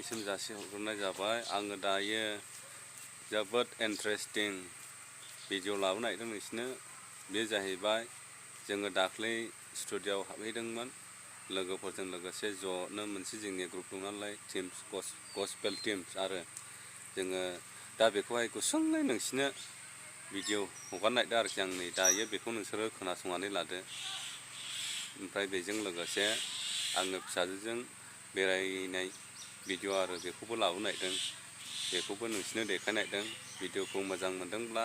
नोंथांनिसिम जासिहरग्रोनाय जाबाय। आङो दायो जोबोद इन्टारेस्टिं भिडिअ लाबोनो नागिरदों नोंसिनो। बे जाहैबाय जोङो दाख्लै स्टुडिय'आव हाबहैदोंमोन लोगोफोरजों लोगोसे ज'नो मोनसे जोंनि ग्रुप दं नालाय टिम्स गस्पेल टिम्स, आरो जोङो दा बेखौहाय गुसुङै नोंसिनो भिडिअ हगारनो नागिरदों आरोखि आं नै दायो। बेखौ नोंसोरो खोनासंनानै लादो। ओमफ्राय बेजों लोगोसे आङो फिसाजोजों बेरायनाय भिडिअ आरो बेखौबो लाबोनो नागिरदों, बेखौबो नोंसिनो देखायनो नागिरदों। भिडिअखौ मोजां मोनदोंब्ला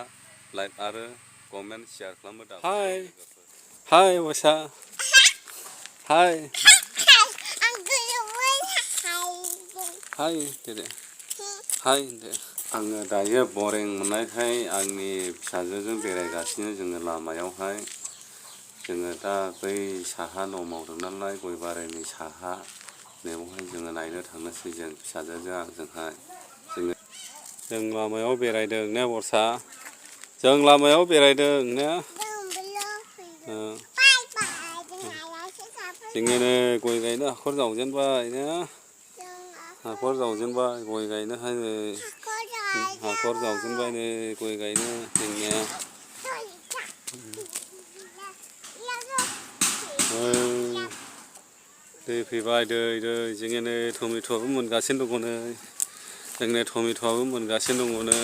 लाइक आरो कमेन्ट शेयार खालामनो दाबाव। हाय वसा, हाय हाय दे हाय दे। आङो दायो बरिं मोननायखाय आंनि फिसाजोजों बेरायगासिनो जोङो लामायावहाय। जोङो दा बै साहा न' मावदों नालाय गय बारिनि साहा, बेवहाय जोङो नायनो थांनोसै जों फिसाजोजों आंजोंहाय। जों लामायाव बेरायदों ने बरसा? जों लामायाव बेरायदों ने? जोङो नै गय गायनो हाखर जावजेनबाय ने? हाखर जावजेनबाय गय गायनोहाय नै हाखर जावजेनबाय नै गय गायनो जोंनिया। दै फैबाय दै जोङो नै टमेट'आबो मोनगासिनो दङ नै। जोंनि टमेट'आबो मोनगासिनो दङ नै।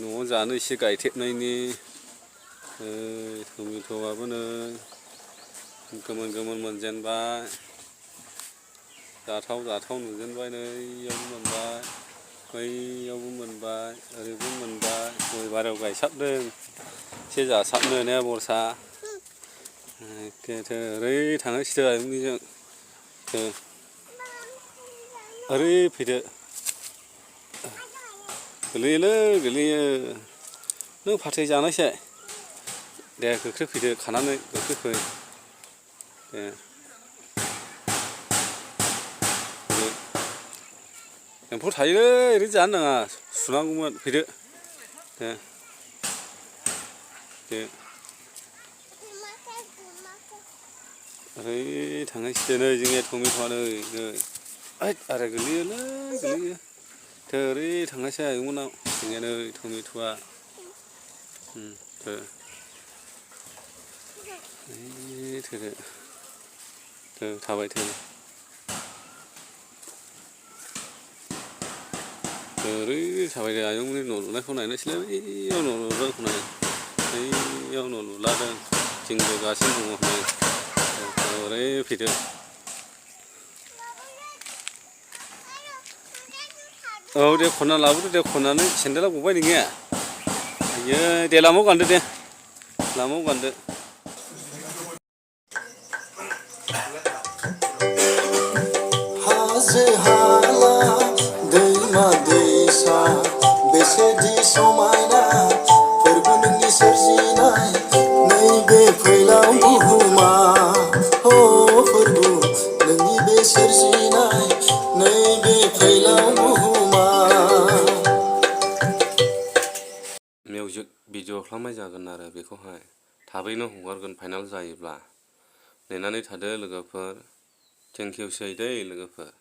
न'आव जानो एसे गायथेबनायनि टमेट'आबो नै गोमोन गोमोन मोनजेनबाय, जाथाव जाथाव नुजेनबाय नै। इयावबो मोनबाय, बैयावबो मोनबाय, ओरैबो मोनबाय। गय बारियाव गायसाबदों एसे जासाबनो ने बरसा? ओरै थांनांसिगोन आयंनिजों। ओरै फैदो। गोलैयोलै गोलैयो। नों फाथै जानायसै? दे गोख्रैफैदो, खानानै गोख्रैफै दे। एम्फौ थायो ओरै जानो नाङा, सुनांगौमोन। फैदो दे दे। ओरै थांनांसिगोन नै जोंनिया टमेट'आ नै ओइद आरो गोलैयोलै गोलैयो। ओरै थांनांसै आयंमोननाव जोंनिया नै टमेट'आ। थाबाय थौ। ओरै थाबायदो आयंमोननि न' लुनायखौ नायनोसैलाय, बैयाव न' लुदों नाय, बैयाव न' लुलादों, थिं दोगासिनो दङ नै। ओरै फैदो। औ दे खनना लाबोदो दे, खननानै सेन्देला गबाय नोंनिया। आयै दे लामायाव गानदो दे, लामायाव गानदो। हाजो हाला दैमा दैसा बेसेदि समायना फोरबो नोंनि सोरजिनाय नैबे फैलाव बुहुमा। फोरबो नोंनि बे सोरजिनाय नैबे फैलाव बुहुमा। मिउजिक भिडिअ खालामनाय जागोन आरो बेखौहाय थाबैनो हगारगोन फाइनाल जायोब्ला। नेनानै थादो लोगोफोर। थेंक इउ सै दै लोगोफोर।